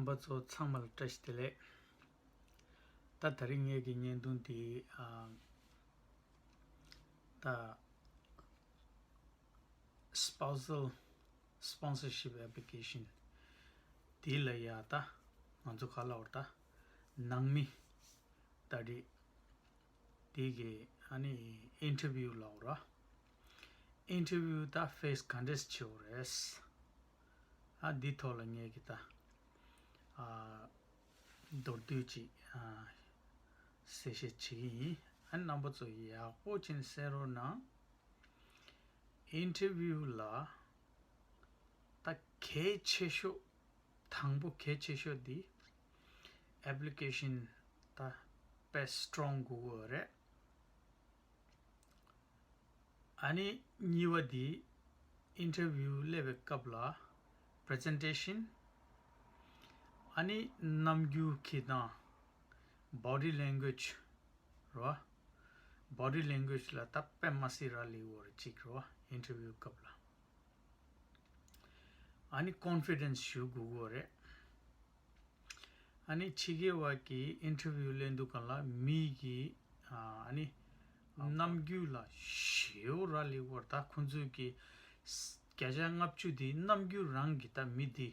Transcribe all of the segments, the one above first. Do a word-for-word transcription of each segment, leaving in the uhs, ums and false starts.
པ་ཚོ་ཚང་མ་ལ་བཀྲ་ཤིས་བདེ་ལེགས། ད་དེ་རིང་ངེད་ཀྱི་བརྙན་ཐུང་འདི་ཨ་ད་spousal sponsorship application དེ་ལ་ཡ་ད་ང་ཚོ་ག་ལབ་དགོས་རེད། ད་ནང་མི་ད་རེད། དེ་གི་ཨ་ནི་interview ལབ་དགོས་རེད། interview ད་face ག་འདྲས་བྱེད་དགོས་རེད། ཨ་འདི་ཐོག་ལ་ངེད་ཀྱི་ད་ཨ་མདོར་བསྡུས་ཅིག་ཨ་གསལ་བཤད་བྱེད་ཀྱི་ཡིན། ཨ་རྣམ་པ་ཚོ་ཡག་པོ་བྱས་ནས་གསན་རོགས་གནང་། interview ལ་ད་གལ་ཆེ་ཤོས། དང་པོ་གལ་ཆེ་ཤོས་འདི་application ད་དཔེ་strong དགོས་ཀྱི་རེད། ཨ་ནི་གཉིས་པ་འདི་interview སླེབས་པའི་སྐབས་ལ་presentation ཨ་ནི་རྣམ་འགྱུར་གྱི་དང་body language རོ། body language ལ་ད་དཔེ་མ་སྲིད་རག་ལས་ཀྱི་ཡོད་རེད་གཅིག་རོ། interview སྐབས་ལ་ཨ་ནི་confidence ཞུ་དགོས་ཀྱི་ཡོད་རེད། ཨ་ནི་ཕྱི་རྒྱལ་བ་གི་interview སླེབས་དུས་སྒང་ལ་མི་གི་ཨ་ནི་རྣམ་འགྱུར་ལ་ཞེ་པོ་རག་ལས་ཀྱི་ཡོད་རེད། ད་ཁོང་ཚོས་ཀྱི་བརྒྱ་ཆ་ལྔ་བཅུ་དེ་རྣམ་འགྱུར་རང་གི་ད་མི་དེ་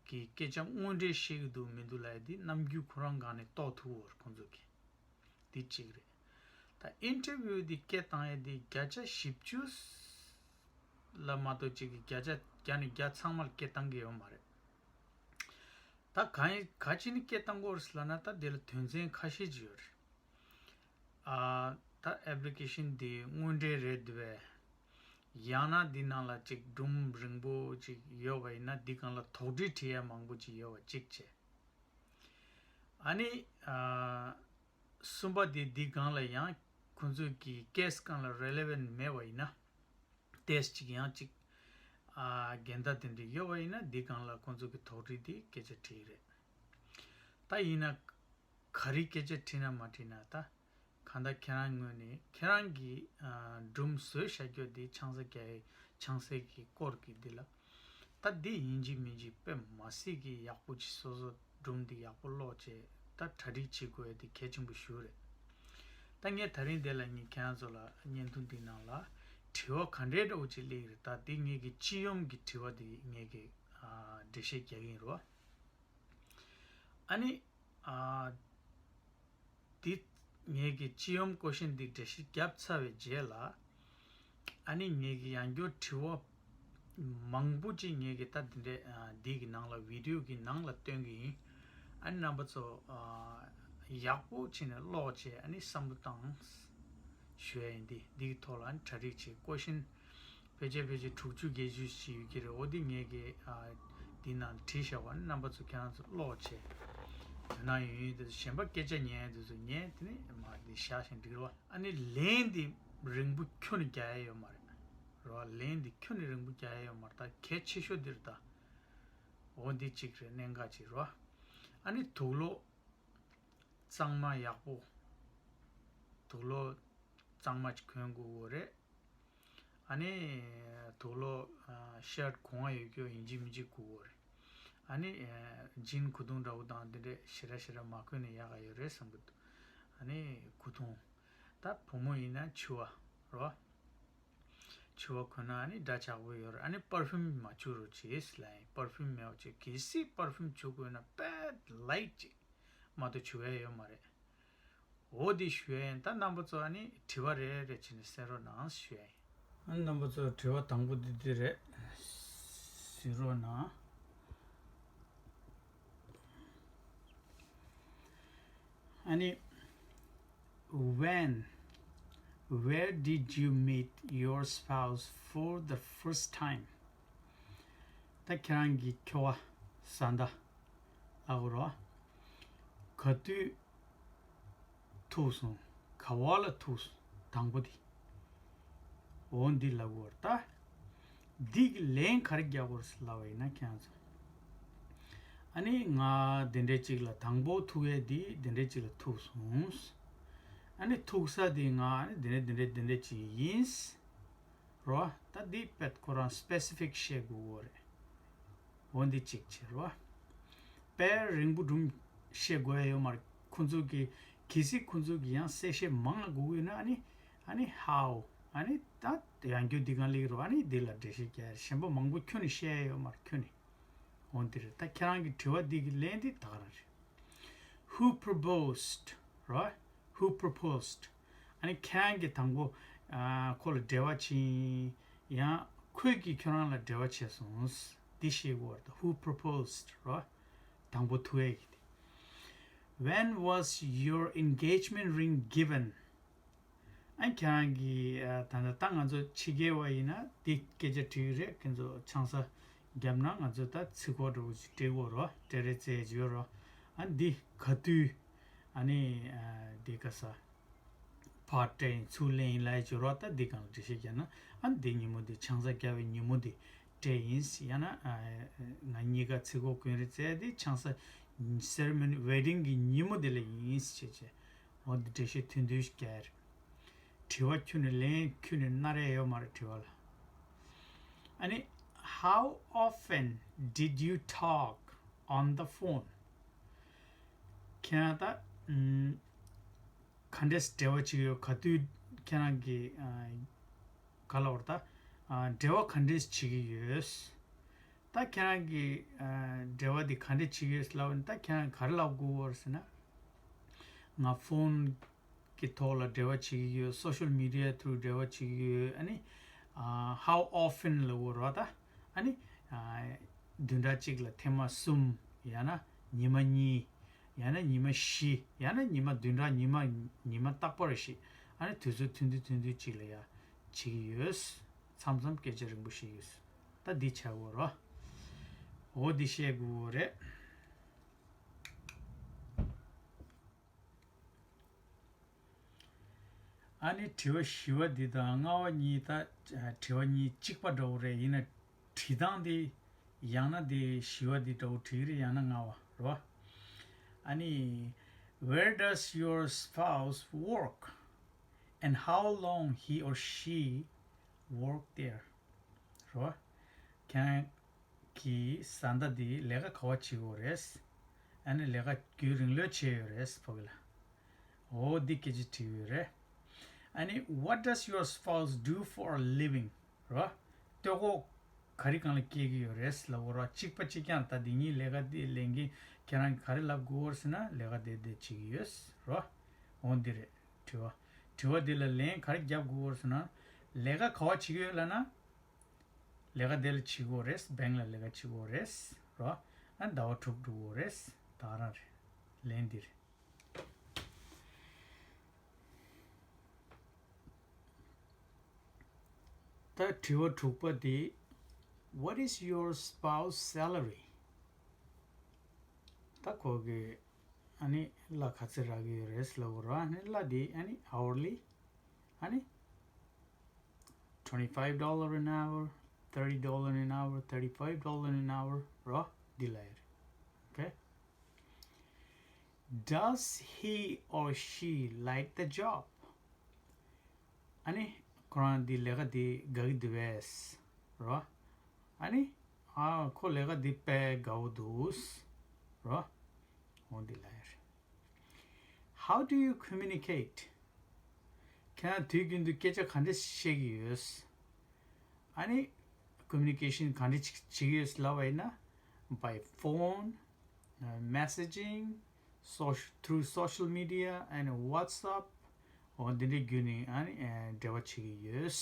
གི་སྐད་ཆ་དངོས་འབྲེལ་ཤེས་ཀྱི་འདུག་མི་འདུག་ལབ་ཡ་དེ་རྣམ་འགྱུར་ཁོ་རང་སྒང་ནས་རྟོགས་ཐུབ་ཀྱི་ཡོད་རེད་ཁོང་ཚོ་གི། དེ་གཅིག་རེད། ད་interview དེ་སྐད་བཏང་ཡས་དེ་བརྒྱ་ཆ་བཞི་བཅུ་ལ་མ་གཏོགས་གཅིག་གིས་བརྒྱ་ཆ་བརྒྱ་ནས་བརྒྱ་ཚང་མར་སྐད་བཏང་གི་ཡོད་མ་རེད། ད་གང་ཡིན་ག་ཅི་ནས་སྐད་བཏང་དགོས་རེད་ལབ་ན་ད་དེ་ལ་དོན་ཚན་ཁ་ཤས་ཅིག་ཡོད་རེད། ཨ་ད་application དེ་དངོས་འབྲེལ་རེད་འདུག་པས། ཡང་ན་འདི་ནང་ལ་ཅིག་སྒྲོམ་རིང་པོ་ཅིག་ཡོད་པ་ཡིན་ན་འདི་སྒང་ལ་དོགས་འདྲི་དྲི་ཡ་མང་པོ་ཅིག་ཡོད་པ་གཅིག་བྱས། ཨ་ནི་ཨ་གསུམ་པ་དེ་འདི་སྒང་ལ་ཡང་ཁོང་ཚོས་ཀྱི་case སྒང་ལ་relevant མེད་པ་ཡིན་ན་test ཅིག་ཡང་ཅིག་ཨ་འགལ་ཟླ་དེ་འདྲ་ཡོད་པ་ཡིན་ན་འདི་སྒང་ལ་ཁོང་ཚོས་ཀྱི་དོགས་འདྲི་དེ་སྐད་ཆ་དྲིས་རེད། ད་ཡིན་ན་ག་རེ་སྐད་ཆ་དྲིས་ན་མ་དྲིས་ན་ད་གང་ལྟར་ཁྱེད་རང་ངོས་ནས་ཁྱེད་རང་གི་ཨ་སྒྲོམ་བཟོས་བཞག་རྒྱུ་དེ་ཆང་ས་རྒྱག་ཡས་ཆང་ས་གི་སྐོར་གྱི་འདི་ལ། ད་འདི་ཡིན་གཅིག་མིན་གཅིག་དཔེ་མ་སྲིད་ཀྱི་ཡག་པོ་ཅིག་སོ་སོ་སྒྲོམ་འདི་ཡག་པོ་ཀློག་བྱས་ད་གྲ་སྒྲིག་བྱེད་དགོས་ཡ་འདི་གལ་ཆེན་པོ་ཞིག་རེད། ད་ངས་ད་རིང་འདི་ལ་ངས་ཁྱེད་རང་ཚོ་ལ་བརྙན་ཐུང་འདི་ནང་ལ་དྲི་བ་ག་འདྲའི་འདྲ་བོ་ཅིག་སླེབས་ཀྱི་རེད། ད་འདི་ངེད་ཀྱི་སྤྱི་ཡོངས་ཀྱི་དྲི་བ་འདི་ངེད་ཀྱི་ཨ་འགྲེལ་བཤད་རྒྱག་གི་ཡིན་རོ། ཨ་ནི་ཨ་འདི་ངེད་ཀྱི་སྤྱི་ཡོངས་question འདི་འགྲེལ་བཤད་བརྒྱབ་ཚར་བའི་རྗེས་ལ། ཨ་ནི་ངེད་ཀྱི་ཡང་བསྐྱར་དྲི་བ་མང་པོ་ཅིག་ངེད་ཀྱི་ད་འདི་འདྲའི་ཨ་འདི་གི་ནང་ལ་video གི་ནང་ལ་སྟོན་གི་ཡིན། ཨ་ནི་རྣམ་པ་ཚོ་ཨ་ཡག་པོ་བྱས་ནས་ཀློག་བྱས་ཨ་ནི་བསམ་བློ་བཏང་ཞུ་ཡ་ཡིན། འདི་འདི་གི་ཐོག་ལ་ཨ་ནི་གྲ་སྒྲིག་བྱེད། question ཕལ་ཆེར་ཕལ་ཆེར་དྲུག་ཅུ་བརྒྱད་ཅུ་ཞིག་ཡོད་ཀྱི་རེད། འོ་འདི་ངེད་ཀྱི་ཨ་འདི་ནང་བྲིས་བཞག་པ་ནི་རྣམ་པ་ཚོ་ཁྱེད་རང་ཚོ་ཀློག་བྱས། དོན་དག་ཡོད་ཡོད་དེ་ཚོ་གཞན་པ་སྐད་ཆ་ཉན་ཡ་དེ་ཚོ་ཉན། དེ་ནི་མ་འདི་བཞག་བཞིན་འགྲིག་རོ། ཨ་ནི་ལན་འདི་རིང་པོ་ཁྱོན་ནས་རྒྱག་ཡ་ཡོད་མ་རེད་རོ། ལན་འདི་ཁྱོན་ནས་རིང་པོ་རྒྱག་ཡ་ཡོད་མ་རེད། ད་གལ་ཆེ་ཤོས་འདི་རེད་ད། འོ་འདི་གཅིག་རེད། གནད་འགག་ཅིག་རོ། ཨ་ནི་དུག་ལོག་གཙང་མ་ཡག་པོ། དུག་ལོག་གཙང་མ་ཅིག་གོན་དགོས་ཀྱི་རེད། ཨ་ནི་དུག་ལོག་ཤརཊ་གོང་བ་ཡོད་རྒྱུ་ཡིན་གཅིག་མིན་གཅིག་དགོས་ཀྱི་རེད། ཨ་ནི་ཇིན་གོས་ཐུང་འདྲ་བོ་དང་དེ་འདྲས་ཞེ་དྲག་ཞེ་དྲག་མ་གོན་ན་ཡག་ག་ཡོད་རེད་བསམ་གི་འདུག་ཨ་ནི་གོས་ཐུང་། ད་བུ་མོ་ཡིན་ན་ཕྱུ་པ་རོ། ཕྱུ་པ་གོན་ན་ཨ་ནི་འདྲ་ཆགས་པོ་ཡོད་རེད། ཨ་ནི་པར་ཕིའུམ་མ་བྱུག་རོགས་བྱེད་ལབ་ཡིན། པར་ཕིའུམ་མེད་པ་བྱེད། གལ་སྲིད་པར་ཕིའུམ་བྱུག་དགོས་ན་དཔེ་ལའིཊ་ཅིག་མ་གཏོགས་བྱུག་ཡ་ཡོད་མ་རེད། འོ་འདི་ཞུ་ཡ་ཡིན། ད་རྣམ་པ་ཚོ་ཨ་ནི་དྲི་བ་རེ་རེ་བྱས་ནས་གསན་རོགས་གནང་ཞུ་ཡ་ཡིན། ཨ་རྣམ་པ་ཚོ་དྲི་བ་དང་པོ་འདི་འདི་རེད། གཟིགས་རོགས་གནང་། ཨ་ནི། When, where did you meet your spouse for the first time? ད་ཁྱེད་རང་གི་ཁྱོ་ག་བཟའ་ཟླ་ལབ་དགོས་རེད་བ། ག་དུས་ཐུག་སོང་། ག་བ་ལ་ཐུག་སོང་། དང་པོ་དེ། འོ་འདི་ལབ་དགོས་རེད་ད། འདི་གི་ལན་ག་རེ་རྒྱག་དགོས་རེད་ལབ་པ་ཡིན་ན་ཁྱེད་རང་ཚོ། ཨ་ནི་ང་དེ་འདྲའི་ཅིག་ལ་དང་པོ་ཐུག་ཡས་འདི་དེ་འདྲའི་ཅིག་ལ་ཐུག་སོང་། ཨ་ནི་ཐུག་ས་དེ་ང་ཨ་ནི་དེ་འདྲའི་དེ་འདྲའི་དེ་འདྲའི་ཅིག་ཡིན། རོ། ད་འདི་དཔེ་ཁོ་རང་སི་པེ་སི་ཕིག་བཤད་དགོས་ཀྱི་རེད། འོ་འདི་གཅིག་བྱས་རོ། དཔེ་རིང་པོ་སྒྲུང་བཤད་དགོས་ཡ་ཡོད་མ་རེད། ཁོང་ཚོ་གི་གལ་སྲིད་ཁོང་ཚོ་གི་ཡང་གསལ་བཤད་མང་ང་དགོས་ཀྱི་ཡོད་ན། ཨ་ནི་ཨ་ནི་how ཨ་ནི་ད་ཡང་བསྐྱར་འདི་གང་ལེགས་རོགས། ཨ་ནི་འདི་ལ་འགྲེལ་བཤད་རྒྱག་ཡ་གཞན་པ་མང་པོ་ཁྱོན་ནས་བཤད་ཡ་ཡོད་མ་རེད། ཁྱོན་ནས། འོ་འདི་རེད། ད་ཁྱེད་རང་གི་དྲི་བ་འདི་གི་ལན་འདི་ད་ག་རང་རེད། Who proposed, right? Who proposed? ཨ་ནི་ཁྱེད་རང་གིས་དང་པོ་ཨ་ཁོ་ལ་འབྲེལ་བ་བྱས་ཡིན། ཡང་ཁོས་ཀྱིས་ཁྱོད་རང་ལ་འབྲེལ་བ་བྱས་སོང་། འདི་ཤེས་དགོས་རེད། Who proposed, right? དང་པོ་ཐུག་ཡས་ཀྱི་དེ། When was your engagement ring given? ཨ་ཁྱེད་རང་གིས་ཨ་ད་ལྟ་ད་ང་ཚོ་ཕྱི་རྒྱལ་བ་ཡིན་ན་འདི་སྐད་ཆ་དྲི་གི་རེད། ཁྱེད་ཚོ་ཆང་ས་བརྒྱབ་ན་ང་ཚོ་ད་ཚིག་གོ་འདྲ་བོ་ཞིག་སྤྲད་དགོས་རོ། སྤྲད་རེས་རྩེད་ཡོད་རོ། ཨ་འདི་ག་དུས་ཨ་ནི་ཨ་འདི་ག་ས་ཕར་སྤྲད་ཡིན་ཚུར་ལེན་ཡིན་ལབ་ཡ་ཅིག་ཡོད་རོ། ད་འདི་སྒང་ལ་འགྲེལ་བཤད་རྒྱག་ན། ཨ་འདི་ཉིན་མོ་འདི་ཆང་ས་བརྒྱབ་པའི་ཉིན་མོ་འདི་སྤྲད་ཡིན། ཡང་ན་ཨ་ང་གཉིས་ཀ་ཚིག་གོ་གོན་རེས་རྩེད་འདི་ཆང་ས་ceremony, wedding གི་ཉིན་མོ་འདི་ལ་ཡིན་ཞེས་བྱས། འོ་འདི་འགྲེལ་བཤད་ཐུང་ཐུང་ཞིག་རྒྱག་ཡ་རེད། དྲི་བ་ཁྱོན་ནས་ལན་ཁྱོན་ནས་སྣ་རེ་ཡོད་མ་རེད་དྲི་བ་ལ། ཨ་ནི། How often did you talk on the phone? ཁྱེད་རང་ད་ཨམ་ག་འདྲས་འབྲེལ་བ་བྱེད་ཀྱི་ཡོད། ག་དུས་ཁྱེད་རང་གི་ཨ་ག་ལབ་དགོས་རེད། ད་ཨ་འབྲེལ་བ་ག་འདྲས་བྱེད་ཀྱི་ཡོད། ད་ཁྱེད་རང་གི་ཨ་འབྲེལ་བ་འདི་ག་འདྲས་བྱེད་ཀྱི་ཡོད་ལབ་ན། ད་ཁྱེད་རང་ག་རེ་ལབ་དགོས་རེད་ཟེར་ན། ང་ཕོན་གི་ཐོག་ལ་འབྲེལ་བ་བྱེད་ཀྱི་ཡོད། social media through འབྲེལ་བ་བྱེད་ཀྱི་ཡོད། ཨ་ནི་ཨ་how often ལབ་དགོས་རེད་ད། ཨ་ནི་ཨ་བདུན་ཕྲག་གཅིག་ལ་ཐེངས་མ་གསུམ། ཡང་ན་ཉི་མ་གཉིས། ཡང་ན་ཉི་མ་བཞི། ཡང་ན་ཉི་མ་བདུན་ཕྲག་ཉི་མ་ཉི་མ་རྟག་པར་ཞིག་ཨ་ནི་དུས་ཚོད་ཐུང་ཐུང་ཐུང་ཐུང་ཅིག་ལ་ཡ་བྱེད་ཀྱི་ཡོད། མཚམས་མཚམས་སྐད་ཆ་རིང་པོ་བཤད་ཀྱི་ཡོད། ད་འདི་བྱ་དགོས་རོ། འོ་འདི་བཤད་དགོས་རེད། ཨ་ནི་དྲི་བ་བཞི་བ་འདི་དང་ལྔ་བ་གཉིས་ད་དྲི་བ་གཉིས་གཅིག་པ་འདྲ་བོ་རེད། ཡིན་ན་དྲི་སྟངས་འདི་ཡང་ན་འདི་བཞི་བ་འདི་འདྲ་བོ་དྲི་གི་རེད། ཡང་ན་ལྔ་བ་རེད་བ། ཨ་ནི། Where does your spouse work? And how long he or she work there? རེད་བ། ཁྱེད་རང་གི་བཟའ་ཟླ་འདི་ལས་ཀ་ག་པར་བྱེད་ཀྱི་ཡོད་རེད། ཨ་ནི་ལས་ཀ་རྒྱུན་རིང་ལོས་བྱས་ཡོད་རེད་ཕ་གི་ལ། འོ་འདི་སྐད་ཆ་དྲིས་ཡོད་རེད། ཨ་ནི། What does your spouse do for a living? རེད་བ། ལྟོ་གོས་ག་རེ་སྒང་ལ་སྐྱེལ་གྱི་ཡོད་རེད་ལབ་དགོས་རེད་བ། གཅིག་པ་གཅིག་རྐྱང་། ད་འདི་གཉིས་ལས་ཀ་འདི་ལས་འགན་ཁྱེད་རང་གིས་ག་རེ་ལབ་དགོས་རེད་ཟེར་ན། ལས་ཀ་འདི་འདི་བྱེད་ཀྱི་ཡོད་རེད་བ། འོ་འདི་རེད་དྲི་བ། དྲི་བ་འདི་ལ་ལན་ག་རེ་རྒྱབ་དགོས་རེད་ཟེར་ན། ལས་ཀ་ག་པར་བྱེད་ཀྱི་ཡོད་ལབ་ན། ལས་ཀ་དེ་ལ་བྱེད་དགོས་རེད། བྷེང་ལ་ལས་ཀ་བྱེད་དགོས་རེད་རོ། ཨ་ཟླ་བ་དྲུག་འགྲོ་དགོས་རེད། ད་ག་རང་རེད། ལན་འདི་རེད། ད་དྲི་བ་དྲུག་པ་དེ། What is your spouse salary? ད་ཁོ་གི་ཨ་ནི་གླ་ག་ཚོད་རག་གི་ཡོད་རེད་ལབ་དགོས་རེད། ཨ་ནི་གླ་དེ་ཨ་ནི་hourly ཨ་ནི twenty-five dollar an hour, thirty dollar an hour, thirty-five dollar an hour རོ། འདི་ལ་ཡོད་རེད། Okay? Does he or she like the job? ཨ་ནི་ཁོ་རང་འདི་ལས་ཀ་འདི་དགའ་གི་འདུག་པས་རོ། ཨ་ནི་ཨ་ཁོ་ལས་ཀ་འདི་དཔེ་དགའ་བོ་འདུག་རོ། འོ་འདི་ལ་ཡོད་རེད། How do you communicate? ཁྱེད་རང་དུས་རྒྱུན་དུ་སྐད་ཆ་ག་འདྲ་བཤད་ཀྱི་ཡོད། ཨ་ནི་communication ག་འདྲ་ཅིག་བྱེད་ཀྱི་ཡོད་ལབ་པ་ཡིན་ན། By phone, uh, messaging, social, through social media and WhatsApp. འོ་འདི་འདྲའི་བརྒྱུད་ནས་ཨ་ནི་ཨ་འབྲེལ་བ་བྱེད་ཀྱི་ཡོད།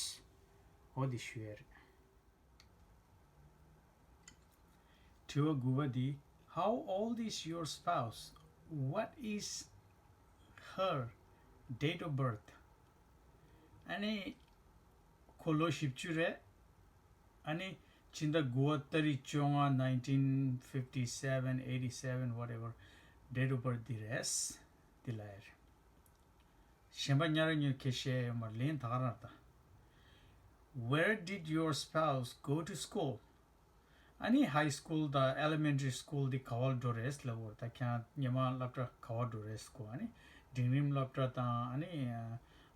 འོ་འདི་ཞུ་ཡ་རེད། དྲི་བ་དགུ་པ་འདི། How old is your spouse? What is her date of birth? ཨ་ནི་ཁོ་ལོ་བཞི་བཅུ་རེད། ཨ་ནི་ཕྱི་ཟླ་དགུ་པ་ཏ་རིག་བཅོ་ལྔ། nineteen fifty seven, eighty seven, whatever, date of birth འདི་རེད། འདི་ལ་ཡ་རེད། གཞན་པ་ཉག་ར་ཉོ་ཁེ་ཤེས་ཡོད་མ་རེད། ལན་ད་ག་རང་ད། Where did your spouse go to school? ཨ་ནི་high school དང་elementary school འདི་ག་པར་འགྲོ་རེད་ལབ་དགོས་རེད། ད་ཁྱེད་རང་སྔོན་མ་སློབ་གྲྭ་ག་པར་འགྲོ་རེད་ཟེར་གོ། ཨ་ནི་འབྲིང་རིམ་སློབ་གྲྭ་དང་། ཨ་ནི་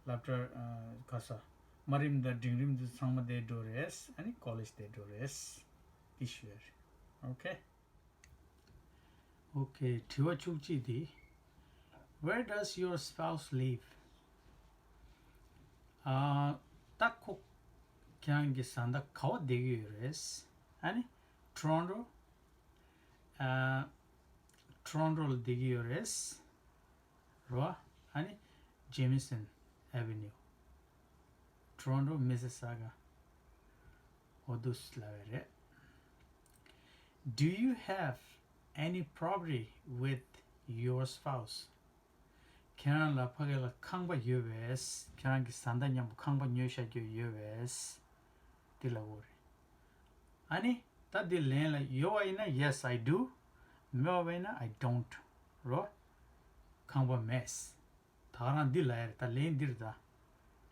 སློབ་གྲྭ་ག་ས་དམའ་རིམ་དང་འབྲིང་རིམ་དེ་ཚང་མ་དེ་འགྲོ་རེད། ཨ་ནི་college དེ་འགྲོ་རེད། འདི་ཞུ་ཡ་རེད། Okay? ཨོ་ཁེ། དྲི་བ་བཅུ་གཅིག་དེ། Where does your spouse live? ཨ། ད་ཁོ་ཁྱེད་རང་གི་བཟའ་ཟླ་ག་བ་བསྡད་ཀྱི་ཡོད་རེད། ཨ་ནི་Toronto། ཨ། Toronto་ལ་བསྡད་ཀྱི་ཡོད་རེད། རོ། ཨ་ནི་Jamieson Avenue། Toronto Mississauga། འོ་འདུག་ལབ་པ་རེད། Do you have any property with your spouse? ཁྱེད་རང་ལ་ཕ་གི་ལ་ཁང་པ་ཡོད་པས། ཁྱེད་རང་གི་བཟའ་ཟླ་མཉམ་པོ་ཁང་པ་ཉོས་བཞག་རྒྱུ་ཡོད་པས། དེ་ལབ་དགོས་རེད། ཨ་ནི་ད་འདི་ལན་ལ་ཡོད་པ་ཡིན་ན་Yes, I do། མེད་པ་ཡིན་ན་I don't། རོ། ཁང་པ་མེད། ད་ག་རང་འདི་ལབ་ཡ་རེད། ད་ལན་འདིར་ད་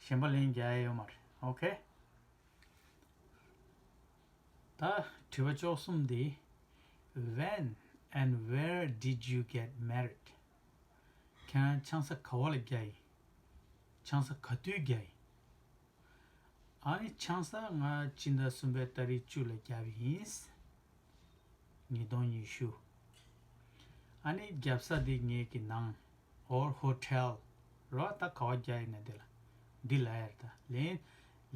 གཞན་པ་ལན་རྒྱག་ཡ་ཡོད་མ་རེད། ཨོ་ཁེ། ད་དྲི་བ་བཅུ་གསུམ་འདི། When and where did you get married? ཁྱེད་རང་ཆང་ས་ག་བ་ལ་བརྒྱབ་ཡིན། ཆང་ས་ག་དུས་བརྒྱབ་ཡིན། ཨ་ནི་ཆང་ས་ང་སྤྱི་ཟླ་གསུམ་པའི་ཏ་རིག་བཅུ་ལ་བརྒྱབ་ཡིན། ཉིས་སྟོང་ཉི་ཤུ། ཨ་ནི་བརྒྱབ་ས་དེ་ངེད་ཀྱི་ནང་། or hotel། རོ། ད་ག་བ་བརྒྱབ་ཡིན་ན་དེ་ལ། འདི་ལབ་ཡ་རེད་ད། ལན།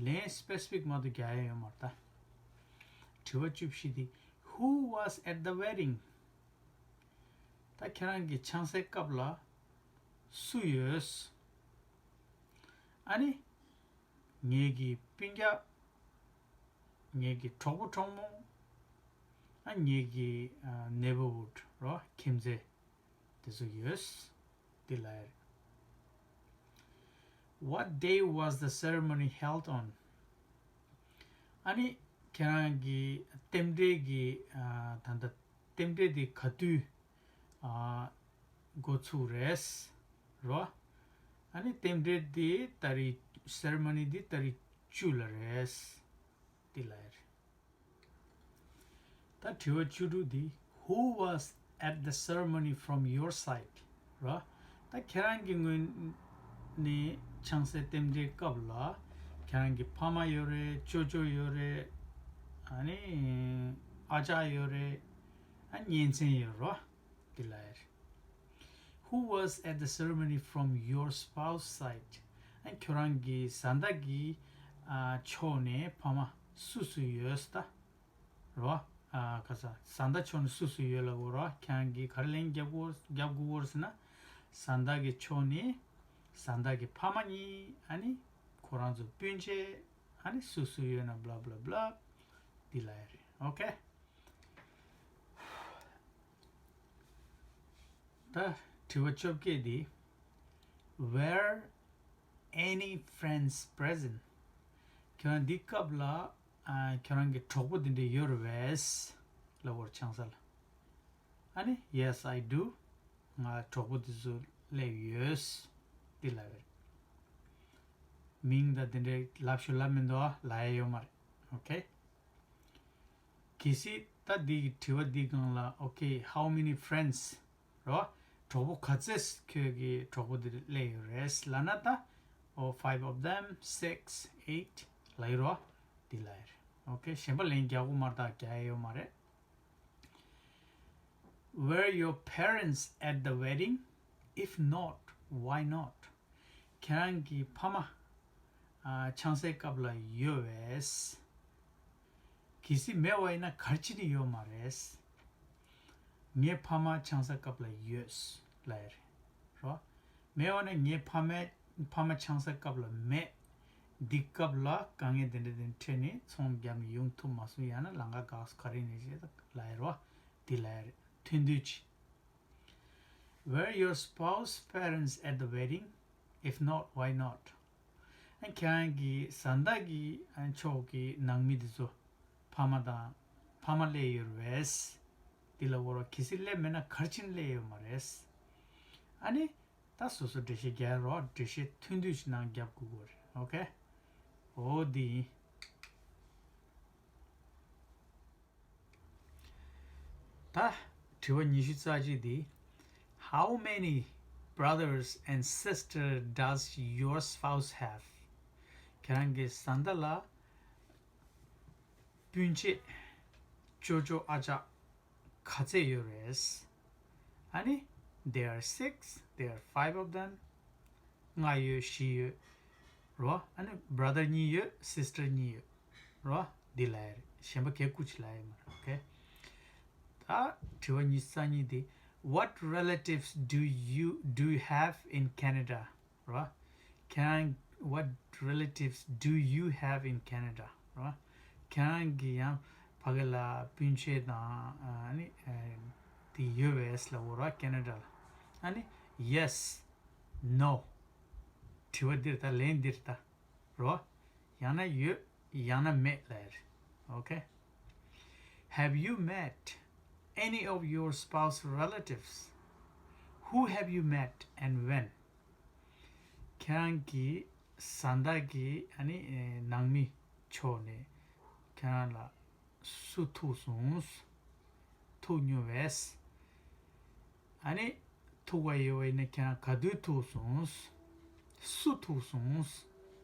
ལན་specific་མ་གཏོགས་རྒྱག་ཡ་ཡོད་མ་རེད་ད། དྲི་བ་བཅུ་བཞི་དེ། Who was at the wedding? ད་ཁྱེད་རང་གི་ཆང་སའི་སྐབས་ལ་སུ་ཡོད། ཨ་ནི་ངེད་ཀྱི་སྤུན་ཀྱག་ངེད་ཀྱི་གྲོགས་པོ་གྲོགས་མོ། ཨ། ངེད་ཀྱི་ཨ། neighborhood། རོ། ཁྱིམ་མཚེས་དེ་ཚོ་ཡོད། དེ་ལབ་ཡ་རེད། What day was the ceremony held on? ཨ་ནི་ཁྱེད་རང་གི་རྟེན་འབྲེལ་གྱི་ཨ། ད་ལྟ་རྟེན་འབྲེལ་དེ་ག་དུས་ཨ། འགོ་ཚུགས་རེད། རོ། ཨ་ནི་རྟེན་འབྲེལ་འདི་ཏ་རིག ceremony་འདི་ཏ་རིག་བཅུ་ལ་རེད། འདི་ལ་རེད། ད་དྲི་བ་བཅུ་དྲུག་འདི། Who was at the ceremony from your side? རོ། ད་ཁྱེད་རང་གི་ངོས་ནས་ཆང་སའི་རྟེན་འབྲེལ་སྐབས་ལ་ཁྱེད་རང་གི་ཕ་མ་ཡོད་རེད། ཅོ་ཅོ་ཡོད་རེད། ཨ་ནི་ཨ་ཅག་ཡོད་རེད། ཨ། གཉེན་ཚན་ཡོད་རོ། འདི་ལ་ཡ་རེད། Who was at the ceremony from your spouse side? ཨ། ཁྱོད་རང་གི་བཟའ་ཟླ་གི་ཨ། ཕྱོགས་ནས་ཕ་མ་སུ་སུ་ཡོད་ད། རོ། ཨ། ག་ས་བཟའ་ཟླ་ཕྱོགས་ནས་སུ་སུ་ཡོད་ལབ་དགོས་རོ། ཁྱེད་རང་གིས་ག་རེ་ལན་རྒྱབ་དགོས་རྒྱབ་དགོས་རེད་ཟེར་ན། བཟའ་ཟླ་གི་ཕྱོགས་ནས་བཟའ་ཟླ་གི་ཕ་མ་གཉིས། ཨ་ནི་ཁོ་རང་ཚོ་སྤུན་མཆེད། ཨ་ནི་སུ་སུ་ཡོད་ན་blah blah blah། འདི་ལ་ཡ་རེད། ཨོ་ཁེ། ད་དྲི་བ་བཅོ་བརྒྱད་འདི། Were any friends present? ཁྱོད་རང་འདི་སྐབས་ལ་ཨ། ཁྱོད་རང་གི་གྲོགས་པོ་འདི་འདྲ་ཡོད་རེད་པས་ལབ་དགོས་རེད། ཆང་ས་ལ། ཨ་ནི་Yes, I do། ང་གྲོགས་པོ་འདི་ཚོ་སླེབས་ཡོད། འདི་ལབ་ཡ་རེད། མིང་དང་དེ་འདྲའི་ལབ་ཤོག་ལབ་མི་འདུག་ཨ། ལབ་ཡ་ཡོད་མ་རེད། ཨོ་ཁེ། གལ་སྲིད་ད་འདི་གི་དྲི་བ་འདི་སྒང་ལ། Okay, how many friends? རོ། གྲོགས་པོ་ག་ཚད་ཁྱོད་ཀྱི་གྲོགས་པོ་འདི་སླེབས་ཡོད་རེད་ལབ་ན་ད། Oh, five of them, six, eight ལབ་ཡོད་རོ། འདི་ལབ་ཡ་རེད། ཨོ་ཁེ། གཞན་པ་ལན་རྒྱག་དགོས་མ་རེད། ད་རྒྱག་ཡ་ཡོད་མ་རེད། Were your parents at the wedding? If not, why not? ཁྱེད་རང་གི་ཕ་མ་ཨ། ཆང་སའི་སྐབས་ལ་ཡོད་པས། གལ་སྲིད་མེད་པ་ཡིན་ན་ག་རེ་བྱས་ནས་ཡོད་མ་རེད། ངའི་ཕ་མ་ཆང་ས་སྐབས་ལ་ཡོད་ལབ་ཡ་རེད། རོ། མེད་པ་ན་ངའི་ཕ་མའི་ཕ་མ་ཆང་ས་སྐབས་ལ་མེད། འདི་སྐབས་ལ་དཀའ་ངལ་དེ་འདྲ་དེ་འཕྲད་ནས་ཚོང་བརྒྱབ་ནས་ཡོང་ཐུབ་མ་སོང་། ཡང་ན་ལམ་ཁ་བཀག་སོང་། ག་རེ་ནས་བྱས་ལབ་ཡ་རེད་བ། འདི་ལབ་ཡ་རེད། ཐུང་ཐུང་ཅིག Were your spouse parents at the wedding? If not, why not? ཨ། ཁྱེད་རང་གི་བཟའ་ཟླ་གི་ཨ། ཕྱོགས་ཀྱི་ནང་མི་དེ་ཚོ་ཕ་མ་དང་ཕ་མ་སླེབས་ཡོད་རེད་པས། འདི་ལབ་དགོས་རོ། གལ་སྲིད་སླེབས་མེད་ན་ག་རེ་བྱས་ནས་སླེབས་ཡོད་མ་རེད། ཨ་ནི་ད་སོ་སོ་འགྲེལ་བཤད་རྒྱག་རོགས། འགྲེལ་བཤད་ཐུང་ཐུང་ཞིག་ནང་རྒྱབ་དགོས་ཀྱི་རེད། ཨོ་ཁེ། འོ་འདི་ཡིན། ད་དྲི་བ་ཉི་ཤུ་རྩ་གཅིག་འདི། How many brothers and sisters does your spouse have? ཁྱེད་རང་གི་བཟའ་ཟླ་ལ་སྤུན་མཆེད་ཅོ་ཅོ་ཨ་ཅག་ག་ཚད་ཡོད་རེད། ཨ་ནི། There are six, there are five of them. ལྔ་ཡོད། བཞི་ཡོད། རོ། ཨ་ནི་brother གཉིས་ཡོད། sister གཉིས་ཡོད། རོ། འདི་ལབ་ཡ་རེད། གཞན་པ་གའི་སྐུ་ཅིག་ལབ་ཡ་མ་རེད། ཨོ་ཁེ། ད་དྲི་བ་ཉི་ཤུ་རྩ་གཉིས་འདི། What relatives do you, do you have in Canada? རོ། ཁྱེད་རང་། What relatives do you have in Canada? རོ། ཁྱེད་རང་གི་ཡང་ཕ་གི་ལ་སྤུན་མཆེད་དང་ཨ་ནི་དེ་ཡོད་པས་ལབ་དགོས་རོ། ཁེ་ན་ཌ་ལ། ཨ་ནི། Yes, no. དྲི་བ་འདིར་ད་ལན་འདིར་ད། རོ། ཡང་ན་ཡོད། ཡང་ན་མེད་ལབ་ཡ་རེད། ཨོ་ཁེ། Have you met any of your spouse relatives? Who have you met and when? ཁྱེད་རང་གི་བཟའ་ཟླ་གི་ཨ་ནི་ནང་མི་ཕྱོགས་ནས་ཁྱེད་རང་ལ་སུ་ཐུག་སོང་། ཐུག་མྱོང་བས། ཨ་ནི་ཐུག་པ་ཡོད་པ་ཡིན་ན་ཁྱེད་རང་ག་དུས་ཐུག་སོང་། སུ་ཐུག་སོང་།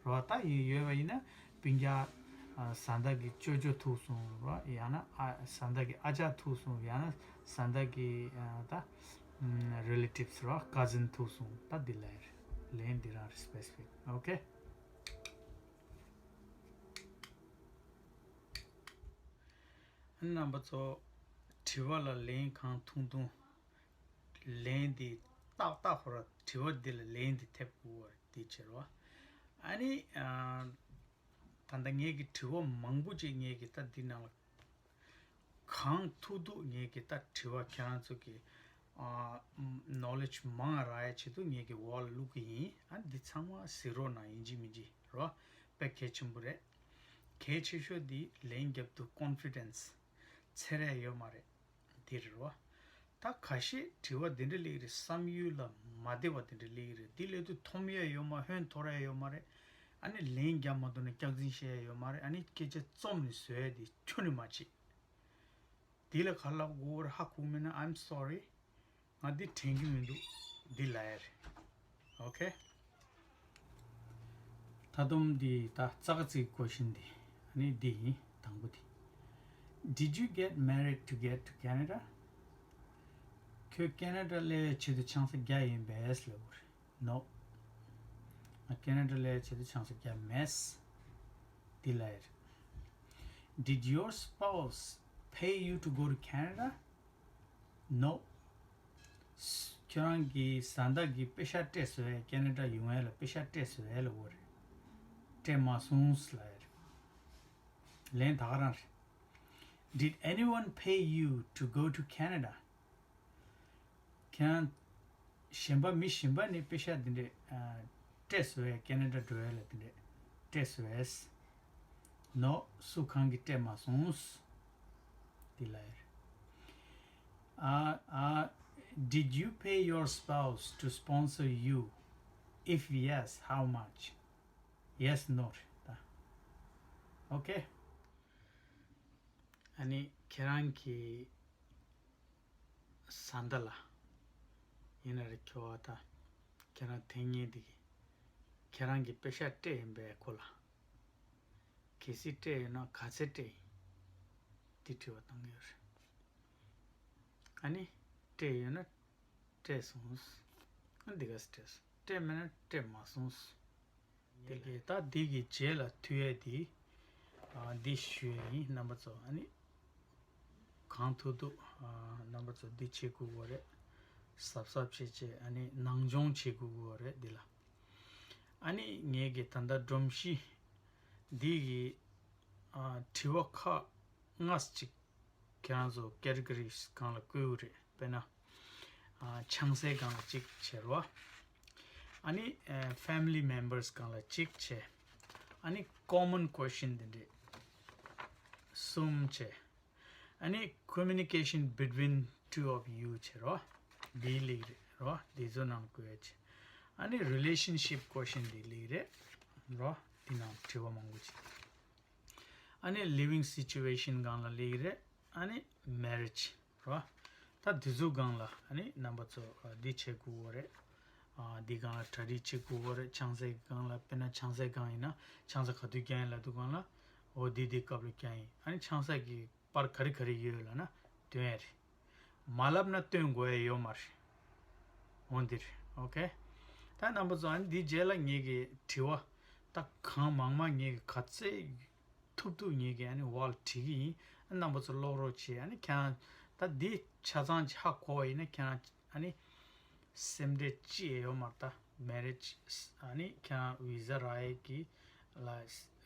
རོ། ད་ཡིན་ཡོད་པ་ཡིན་ན་སྤུན་ཀྱག་བཟའ་ཟླ་གི་ཅོ་ཅོ་ཐུག་སོང་། རོ། ཡང་ན་ཨ་བཟའ་ཟླ་གི་ཨ་ཅག་ཐུག་སོང་། ཡང་ན་བཟའ་ཟླ་གི་ད་relatives རོ། cousin ཐུག་སོང་། ད་འདི་ལ་ཡར་ལན་འདི་རང་རེད། specific. ཨོ་ཁེ། རྣམ་པ་ཚོ། དྲི་བ་ལ་ལན་གང་ཐུང་ཐུང་། ལན་འདི་ཏག་ཏག་ཧོ་ར། དྲི་བ་འདི་ལ་ལན་འདི་ཐེབས་དགོས་པ་འདི་བྱེད་རོགས། ཨ་ནི། ད་ལྟ་ངས་ཀྱི་དྲི་བ་མང་པོ་ཅིག་ངས་ཀྱི་ད་འདི་ནང་ལ་གང་ཐུབ་ཐུབ་ངས་ཀྱི་ད་དྲི་བ་ཁྱེད་རང་ཚོ་གི་knowledge མང་རག་ཡ་ཆེད་དུ་ངས་ཀྱི་འོག་ལ་བླུག་གི་ཡིན། ཨ་འདི་ཚང་མ་གཟིགས་རོགས་གནང་། ཡིན་གཅིག་མིན་གཅིག་རོ། དཔེ་གལ་ཆེན་པོ་རེད། གལ་ཆེ་ཤོས་འདི་ལན་རྒྱབ་དུས་confidence ཚེ་རེ་ཡོད་མ་རེད། འདི་རེད་རོ། ད་ཁ་ཤས་དྲི་བ་འདི་འདྲ་སླེབས་རེད། བསམ་ཡུལ་ལ་མ་བདེ་བ་འདི་འདྲ་སླེབས་རེད། འདི་སླེབས་དུས་འཐོམ་ཡས་ཡོད་མ། ཧོན་འཐོར་ཡས་ཡོད་མ་རེད། ཨ་ནི་ལན་རྒྱག་མ་ཐུབ་ན་སྐྱག་རྫུན་བཤད་ཡས་ཡོད་མ་རེད། ཨ་ནི་སྐད་ཆ་རྩོམ་ནས་བཟོ་ཡས་འདི་ཁྱོན་ནས་མ་བྱེད། འདི་ལ་ག་ལབ་དགོས་རེད། ཧ་གོ་མེད་ན་I'm sorry. ང་འདི་དྲན་གྱི་མི་འདུག་འདི་ལབ་ཡ་རེད། ཨོ་ཁེ། ད་དུང་འདི་ད་རྩ་ཁ་ཚིག་question འདི། ཨ་ནི་འདི་ཡིན། དང་པོ་འདི། Did you get married to get to Canada? ཁྱོད་ཁེ་ན་ཌ་སླེབས་ཡ་ཆེད་དུ་ཆང་ས་བརྒྱབ་ཡིན་པས་ལབ་དགོས་རེད། No. ང་ཁེ་ན་ཌ་སླེབས་ཡ་ཆེད་དུ་ཆང་ས་བརྒྱབ་མེད། འདི་ལབ་ཡ་རེད། Did your spouse pay you to go to Canada? No. ཁྱོད་རང་གི་བཟའ་ཟླ་གིས་པེ་ཤག་སྤྲད་སོང་ངས་ཁེ་ན་ཌ་ཡོང་ཡ་ལ་པེ་ཤག་སྤྲད་སོང་ངས་ལབ་དགོས་རེད། སྤྲད་མ་སོང་ལབ་ཡ་རེད། ལན་ད་ག་རང་རེད། Did anyone pay you to go to Canada? ཁྱེད་རང་གཞན་པ་མི་གཞན་པ་ནས་པེ་ཤག་འདི་འདྲས་སྤྲད་སོང་ངས་ཁེ་ན་ཌ་འགྲོ་ཡ་ལ་འདི་འདྲས་སྤྲད་སོང་ངས། No. སུ་གང་གིས་སྤྲད་མ་སོང་། འདི་ལ་ཡར། Uh, uh, did you pay your spouse to sponsor you? If yes, how much? Yes, no. ད་ཨོ་ཁེ། ཨ་ནི་ཁྱེད་རང་གི་བཟའ་ཟླ་ལ་ཡིན་ན་རེད། ཁྱོད་ད་ཁྱེད་རང་དེ་ཉིན་འདི་གི་ཁྱེད་རང་གི་པེ་ཤག་སྤྲད་ཡིན་པས་ཁོ་ལ། གལ་སྲིད་སྤྲད་ཡོད་ན་ག་ཚད་སྤྲད་ཡིན། འདི་དྲི་བ་བཏང་གི་ཡོད་རེད། ཨ་ནི་སྤྲད་ཡོད་ན་སྤྲད་སོང་། ཨ་འདི་ག་ཚད་སྤྲད་སོང་། སྤྲད་མེད་ན་སྤྲད་མ་སོང་། དེ་ལས་ད་འདི་གི་རྗེས་ལ་མཐུད་ཡས་འདི། ཨ་འདི་ཞུ་ཡས་ཡིན་རྣམ་པ་ཚོ། ཨ་ནི་གང་ཐུབ་ཐུབ་ཨ་རྣམ་པ་ཚོ་འདི་བྱེད་དགོས་ཀྱི་རེད། གཟབ་གཟབ་བྱེད་བྱེད། ཨ་ནི་ནང་སྦྱོང་བྱེད་དགོས་ཀྱི་རེད་འདི་ལ། ཨ་ནི་ངས་ཀྱི་ད་ལྟ་སྒྲོམ་གཞི་འདི་གི་ཨ་དྲི་བ་ཁག་ལྔ་ཅིག་ཁྱེད་རང་ཚོ་categories སྒང་ལ་བཀོད་ཡོད་རེད། དཔེར་ན་ཨ་ཆང་སའི་སྒང་ལ་གཅིག་བྱེད་རོགས། ཨ་ནི་ཨ་family members སྒང་ལ་གཅིག་བྱེད། ཨ་ནི་common question འདི་འདྲས་གསུམ་བྱེད། ཨ་ནི་communication between two of you བྱེད་རོགས། འདི་སླེབས་རེད་རོགས། འདི་ཚོ་ནང་བཀོད་བྱེད། ཨ་ནི་relationship question འདི་སླེབས་རེད་རོགས། འདི་ནང་དྲི་བ་མང་པོ་བྱེད། ཨ་ནི་living situation སྒང་ལ་སླེབས་རེད། ཨ་ནི་marriage རོ། ད་འདི་ཚོ་སྒང་ལ་ཨ་ནི་རྣམ་པ་ཚོ་ཨ་འདི་བྱེད་དགོས་པ་རེད། ཨ་འདི་སྒང་ལ་གྲ་སྒྲིག་བྱེད་དགོས་པ་རེད། ཆང་ས་གི་སྒང་ལ་དཔེར་ན་ཆང་ས་སྒང་ཡིན་ན་ཆང་ས་ག་དུས་བརྒྱབ་ཡིན་ལབ་དུས་སྒང་ལ་འོ་འདི་འདི་སྐབས་ལ་བརྒྱབ་ཡིན། ཨ་ནི་ཆང་ས་གི་པར་ག་རེ་ག་རེ་ཡོད་ལབ་ན་སྟོན་ཡ་རེད། མ་ལབ་ན་སྟོན་དགོས་ཡ་ཡོད་མ་རེད། འོ་འདིར། ཨོ་ཁེ། ད་རྣམ་པ་ཚོ་ཨ་ནི་འདིའི་རྗེས་ལ་ངེད་ཀྱི་དྲི་བ་ད་གང་མང་མང་ངེད་ཀྱི་ག་ཚད་ཐུབ་ཐུབ་ངེད་ཀྱི་ཨ་ནི་ཝལ་བྲིས་ཀྱི་ཡིན། རྣམ་པ་ཚོ་ཀློག་རོགས་བྱེད། ཨ་ནི་ཁྱེད་རང་ད་འདི་ཆ་ཚང་ཅིག་ཧ་གོ་བ་ཡིན་ན་ཁྱེད་རང་ཨ་ནི་སེམས་ཁྲལ་ཅི་ཡང་ཡོད་མ་རེད། ད་མེ་རེ་ཇི་ཨ་ནི་ཁྱེད་རང་བི་ཟ་རག་ཡས་ཀྱི་ལ་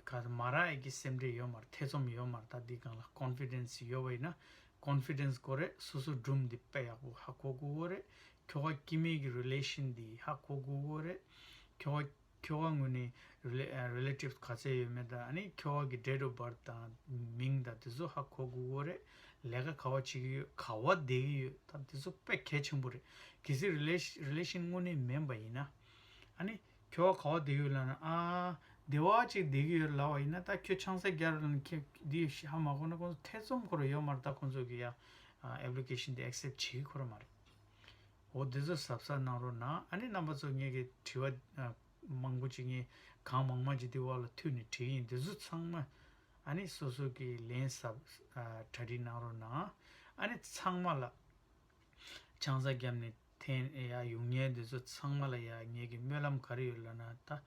ག་མ་རག་ཡས་ཀྱི་སེམས་ཁྲལ་ཡོད་མ་རེད། ཐེ་ཚོམ་ཡོད་མ་རེད། ད་འདི་སྒང་ལ་ཀོན་ཕི་ཌེན་སི་ཡོད་པ་ཡིན་ན་ཀོན་ཕི་ཌེན་སི་དགོས་རེད། སོ་སོ་སྒྲུང་འདི་དཔེ་ཡག་པོ་ཧ་གོ་དགོས་རེད། ཁྱོ་ག་སྐྱེ་དམན་གྱི་རི་ལེ་ཤན་འདི་ཧ་གོ་དགོས་རེད། ཁྱོ་ག་ཁྱོ་ག་ངོས་ནས་རི་ལེ་ཨ་རི་ལེ་ཊིབ་ག་ཚད་ཡོད་མེད་དང་ཨ་ནི་ཁྱོ་ག་གི་ཌེ་ཊི་ཨོཕ་བར་ཐི་དང་མིང་དང་དེ་ཚོ་ཧ་གོ་དགོས་རེད། ལས་ཀ་ག་པར་བྱེད་ཀྱི་ཡོད། ག་པར་བསྡད་ཀྱི་ཡོད། ད་དེ་ཚོ་དཔེ་གལ་ཆེན་པོ་རེད། གལ་སྲིད་རི་ལེ་ཤ་རི་ལེ་ཤན་དངོས་གནས་མིན་པ་ཡིན་ན་ཨ་ནི་ཁྱོ་ག་ག་པར་བསྡད་ཀྱི་ཡོད་ལབ་ན། ཨ་བདེ་བ་ཅིག་བསྡད་ཀྱི་ཡོད་ལབ་པ་ཡིན་ན། ད་ཁྱོད་ཆང་ས་རྒྱག་རོགས་ལབ་ན་ཁྱོད་འདི་ཧ་མ་གོ་ན་ཁོང་ཚོ་ཐེ་ཚོམ་ཁོ་རང་ཡོད་མ་རེད། ད་ཁོང་ཚོ་གི་ཡ་ཨ་ཨེབ་ལི་ཀེ་ཤན་འདི་ཨེག་སེབ་བྱེད་ཀྱི་ཁོ་རང་མ་རེད། འོ་དེ་ཚོ་གཟབ་གཟབ་གནང་རོགས་གནང་། ཨ་ནི་རྣམ་པ་ཚོ་ངེད་ཀྱི་དྲི་བ་ཨ་མང་པོ་ཅིག་ངས་གང་མང་མང་ཅིག་འདི་འོག་ལ་མཐུད་ནས་བྲིས་ཡིན། འདི་ཚོ་ཚང་མ་ཨ་ནི་སོ་སོ་གི་ལན་གཟབ་ཨ་གྲ་སྒྲིག་གནང་རོགས་གནང་། ཨ་ནི་ཚང་མ་ལ་ཆང་ས་བརྒྱབ་ནས་འཐེན་ཡ་ཡོང་མཁན་འདི་ཚོ་ཚང་མ་ལ་ཡ་ངེད་ཀྱི་སྨོན་ལམ་ག་རེ་ཡོད་ལབ་ན། ད་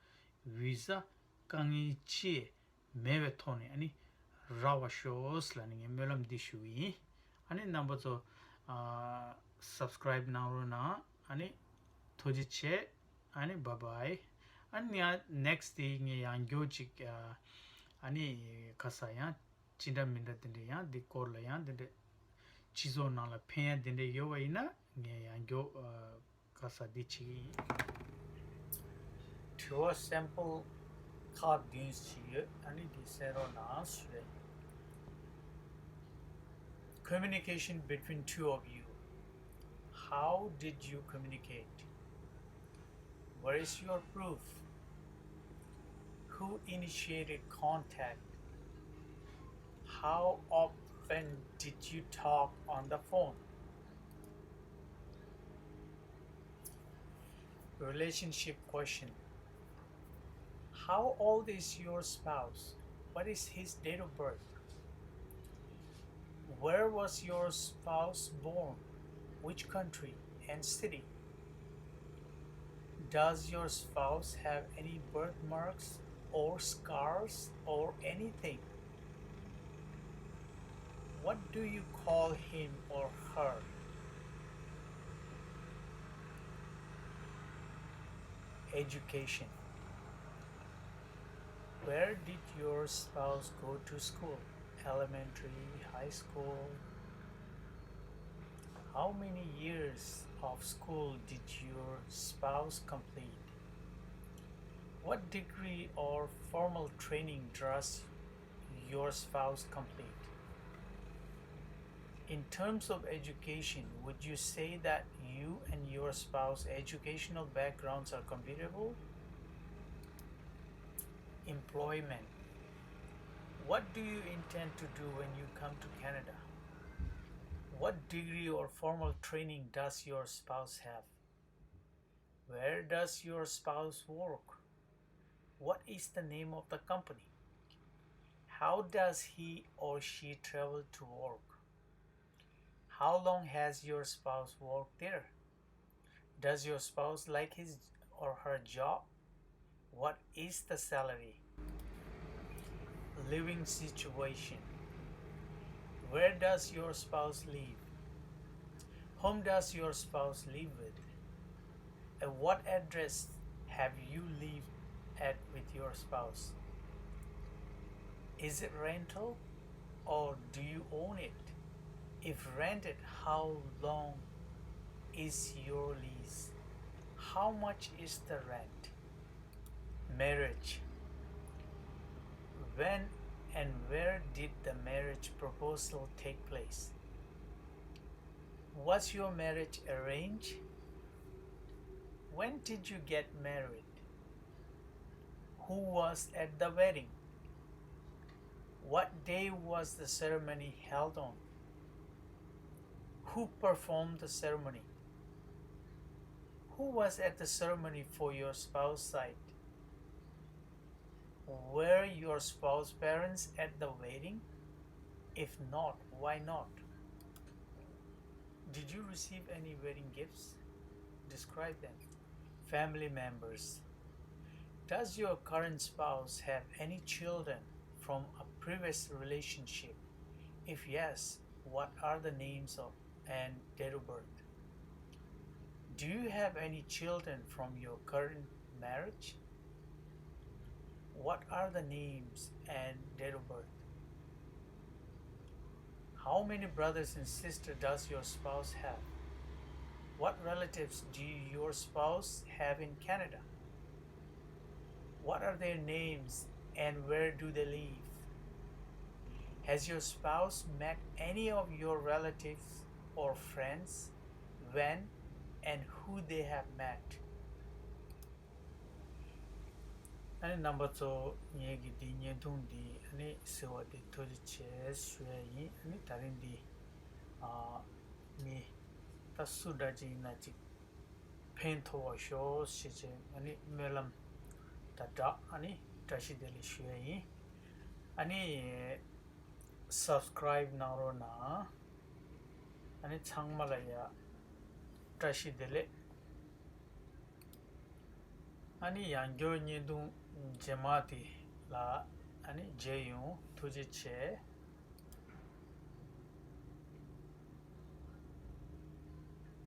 བི་ཟ་དཀའ་ངལ་ཅི་མེད་པའི་ཐོག་ནས་ཨ་ནི་རག་པ་ཤོག་ལབ་ནས་ངས་སྨོན་ལམ་འདི་ཞུ་གི་ཡིན། ཨ་ནི་རྣམ་པ་ཚོ་ཨ་སབ་སི་ཀ་རའིབ་གནང་རོགས་གནང་། ཨ་ནི་ཐུགས་རྗེ་ཆེ། ཨ་ནི་བཱའི་བཱའི། ཨ་ནི་ཡང་ནེག་སི་ཊི་དེ་ངས་ཡང་བསྐྱར་ཅིག་ཨ་ཨ་ནི་ཁ་ས་ཡང་ཅི་འདྲ་མི་འདྲ་དེ་འདྲ་ཡང་འདི་སྐོར་ལ་ཡང་དེ་འདྲ་སྤྱི་ཚོགས་ནང་ལ་ཕན་ཡ་དེ་འདྲ་ཡོད་པ་ཡིན་ན་ངས་ཡང་བསྐྱར་ཨ་ཁ་ས་འདི་བྱེད་ཀྱི་ཡིན། དྲི་བ་སེམ་པལ་ཁག་བདུན་ཞིག་ཡོད། ཨ་ནི་འདི་གསན་རོགས་གནང་ཞུ། Communication between two of you. How did you communicate? Where is your proof? Who initiated contact? How often did you talk on the phone? Relationship question. How old is your spouse? What is his date of birth? Where was your spouse born? Which country and city? Does your spouse have any birthmarks or scars or anything? What do you call him or her? Education. Where did your spouse go to school? Elementary, high school? How many years of school did your spouse complete? What degree or formal training does your spouse complete? In terms of education, would you say that you and your spouse's educational backgrounds are compatible? Employment. What do you intend to do when you come to Canada? What degree or formal training does your spouse have? Where does your spouse work? What is the name of the company? How does he or she travel to work? How long has your spouse worked there? Does your spouse like his or her job? What is the salary? Living situation. Where does your spouse live? Whom does your spouse live with? At what address have you lived at with your spouse? Is it rental or do you own it? If rented, how long is your lease? How much is the rent? Marriage. When and where did the marriage proposal take place? Was your marriage arranged? When did you get married? Who was at the wedding? What day was the ceremony held on? Who performed the ceremony? Who was at the ceremony for your spouse's side? Were your spouse's parents at the wedding? If not, why not? Did you receive any wedding gifts? Describe them. Family members. Does your current spouse have any children from a previous relationship? If yes, what are the names of and date of birth? Do you have any children from your current marriage? What are the names and date of birth? How many brothers and sisters does your spouse have? What relatives do your spouse have in Canada? What are their names and where do they live? Has your spouse met any of your relatives or friends? When and who they have met? ཨ་ནི་རྣམ་པ་ཚོ་ངེད་ཀྱི་འདི་བརྙན་ཐུང་འདི་ཨ་ནི་གཟིགས་པ་འདི་ཐུགས་རྗེ་ཆེ་ཞུ་ཡ་ཡིན། ཨ་ནི་ད་རིང་འདི་ཨ་མི་ད་སུ་འདྲ་ཅིག་ཡིན་ན་ཅིག་ཕན་ཐོགས་པ་ཤོག་ཞེས་བྱས་ཨ་ནི་སྨོན་ལམ་དང་སྦྲགས་ཨ་ནི་བཀྲ་ཤིས་བདེ་ལེགས་ཞུ་ཡ་ཡིན། ཨ་ནི་སབ་སི་ཀེ་རེབ་གནང་རོགས་གནང་། ཨ་ནི་ཚང་མ་ལ་ཡ་བཀྲ་ཤིས་བདེ་ལེགས། ཨ་ནི་ཡང་བསྐྱར་བརྙན་ཐུང་རྗེས་མ་དེ་ལ་ཨ་ནི་མཇལ་ཡོང་། ཐུགས་རྗེ་ཆེ།